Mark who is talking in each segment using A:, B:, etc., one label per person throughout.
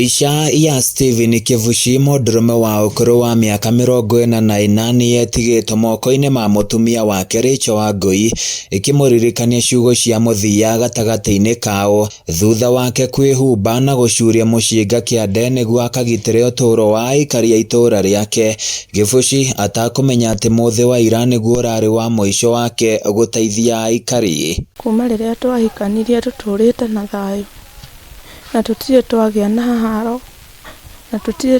A: Mbica ya Stephen Kĩbuci mũndũrũme wa ũkũrũ wa mĩaka 44 yetigĩtwo moko-inĩ ma mũtumia wake Rachel Wangũi ĩkĩmũririkania ciugo cia mũthia gatagatĩ-inĩ kao thutha wake kwĩhumba na gũcuria mũcinga kĩande nĩguo akagitĩre ũtũũro wa aikari a itũũra rĩake. Gĩbuci atakũmenya atĩ mũthĩ wa ira nĩguo ũrarĩ wa mũico wake gũteithia aikari.
B: Kuma rĩrĩa twahikanirie tũtũrĩte na thayũ, na tũtirĩ twagĩa na haro, na tũtirĩ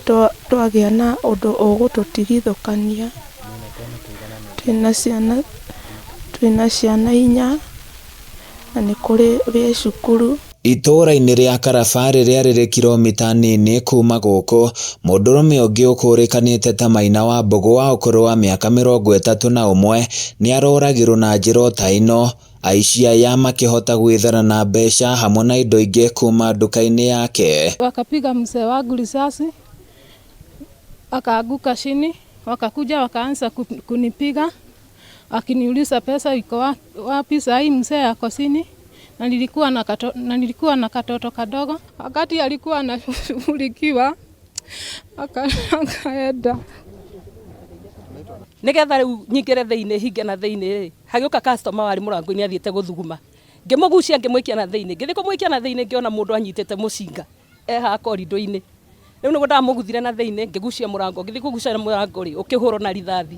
B: twagĩa na ũndũ ũgũtũtigithũkania. Twĩna ciana, twĩna ciana inya, na nĩ kũrĩ wĩ cukuru.
A: Itũũra-inĩ rĩa Karaba rĩrĩa rĩrĩ kiromita nini kuma gũkũ, mũndũrũme ũngĩ ũkũrĩkanĩte ta Maina wa Mbũgũ wa ũkũrũ wa mĩaka 31 nĩ aroragirwo na njĩra o ta ĩno, aici aya makĩhota gwĩthara na mbeca hamwe na indo ingĩ kuma nduka-inĩ yake.
C: Wakapiga mzee wangu risasi akaanguka chini, wakakuja wakaanza kunipiga wakiniuliza pesa iko wapi, saa hii mzee ako chini na nilikuwa na kato, na nilikuwa na katoto kadogo. Wakati alikuwa anashughulikiwa akaenda
D: Nigetha riu nyingire thiini hinge na thiini ri, hagiuka customer wari murango-ini athiite guthuguma, ngimugucia, ngimwikia na thiini. Ngithii kumwikia na thiini, ngiona mundu anyitite mucinga e haha korido-ini. Riu niguo ndamuguthire na thiini, ngigucia murango. Ngithii kugucia murango ri, ukihurwo na rithathi.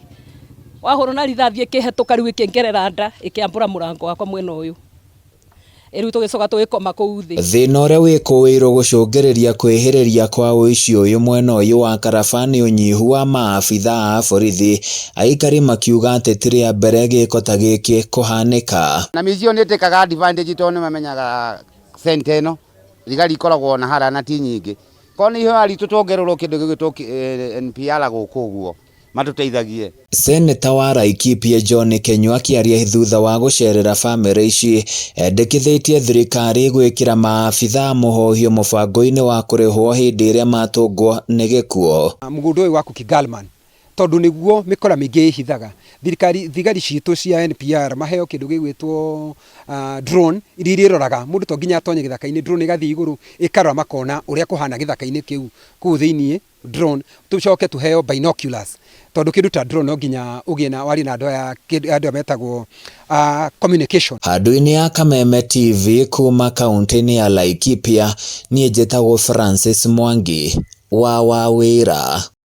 D: Wahurwo na rithathi, ikihetuka riu, ikingerera nda, ikiambura murango wakwa mwena uyu. Riu tugicoka tugikoma kuu thi.
A: Thĩna ũrĩa wĩkũĩirwo gũcũngĩrĩria kwĩhĩrĩria kwa ũici ũyũ mwena ũyũ wa Karaba nĩ ũnyihu wa maabitha a borithi, aikari makiuga atĩ ti rĩa mbere gĩko ta gĩkĩ kũhanĩka.
E: Na mĩici ĩyo nĩ ĩtĩkaga advantage tondũ nĩ mamenyaga center ĩno thigari ikoragwo na harĩa na ti nyingĩ. Korwo nĩ ihoya ritũ tuongererwo kĩndũ gĩgwĩtwo NPR gũkũ ũguo matũteithagie.
A: Seneta wa Laikipia John Kenyua akĩaria thutha wa gũcerera bamĩrĩ ici endekithĩtie thirikari gwĩkĩra maabitha mũhohio mũbango-inĩ wa kũrĩhwo hĩndĩ ĩrĩa matũngwo nĩ gĩkuũ.
F: Mũgũnda ũyũ wa Kukigalman, tondũ nĩguo mĩkora mĩingĩ ĩhithaga thirikari, thigari citũ cia NPR maheo kĩndũ gĩgwĩtwo drone iria irĩroraga mũndũ, to nginya atonye gĩthaka-inĩ, drone ĩgathiĩ igũrũ ĩkarora makona ũrĩa kũhana gĩthaka-inĩ kĩu kũu thĩiniĩ. Drone, tucoke tuheo binoculars, tondũ kĩndũ ta drone no nginya ũgĩe na warie na andũ aya, andũ aya metagwo communication.
A: Handũ-inĩ ya Kameme TV kuma kaunti-inĩ ya Laikipia, niĩ njĩtagwo Francis Mwangi wa Wawĩra.